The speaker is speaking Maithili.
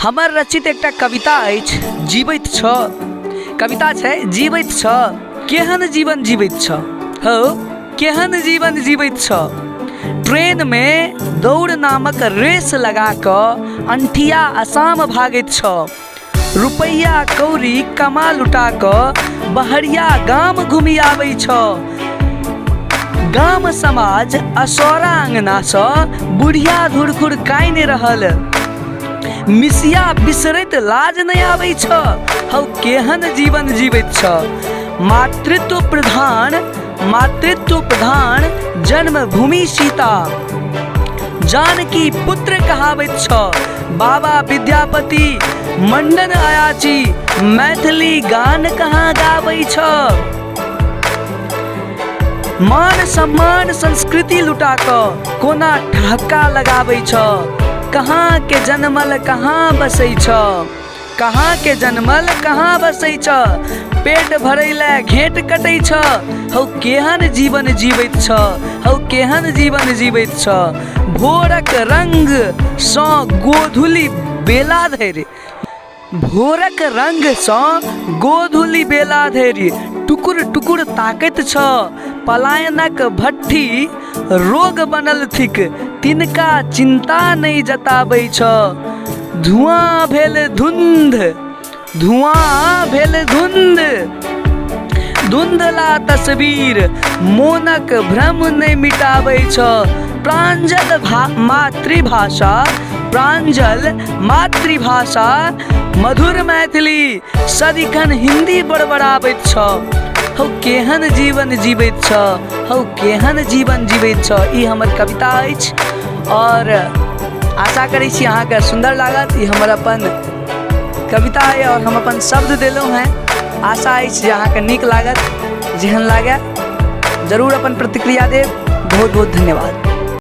हमर रचित एकटा कविता अछि जीवैत छह। कविता छै जीवैत छह, केहन जीवन जीवैत छह हौ, केहन जीवन जीवैत छह। ट्रेनमे दौड़ नामक रेस लगा कऽ अंठिया असाम भागैत छह। रुपैआ कौड़ी कमा लुटा कऽ बहरिया गाम घुमि आबै छह। गाम समाज असौरा अङ्गनासँ बुढ़िया धुरखुर कानि रहल, मिसिया बिसरैत लाज नहि आबै छ हौ, केहन जीवन जीवैत छ। मातृत्व प्रधान, मातृत्व प्रधान जन्मभूमि सीता जानकी पुत्र कहाबैत छ। बाबा विद्यापति मंडन अयाची मैथिली गान कहाँ गाबै छ। मान सम्मान संस्कृति लुटा कऽ कोना ठहक्का लगाबै छ। कहाँ के जनमल कहाँ बसै छ, कहाँ के जनमल कहाँ बसै छ। पेट भरै लए घेंट कटै छ हौ, केहन जीवन जीवैत छ हौ, केहन जीवन जीवैत छ। भोरक रंग सँ गोधुली बेला धरि, भोरक रंगसँ गोधुली बेला धरि टुकुर टुकुर ताकैत छ। पलायनक भट्ठी रोग बनल थिक, तिनका चिन्ता नहि जताबै छ। धुआँ भेल धुंध, धुआँ भेल धुंध, धुंधला तस्वीर मोनक भ्रम नहि मिटाबै छ। प्रांजल मातृभाषा, प्रांजल मातृभाषा मधुर मैथिली सदिखन हिंदी बड़बड़ाबैत छ हौ, केहन जीवन जीवैत छ हौ, केहन जीवन जीवैत छ। ई हमर कविता अछि आओर आशा करै छी अहाँके सुन्दर लागत। ई हमर अपन कविता अइ आओर हम अपन शब्द देलहुँ हेँ। आशा अछि जे अहाँके नीक लागत। जेहन लागए जरूर अपन प्रतिक्रिया देब। बहुत बहुत धन्यवाद।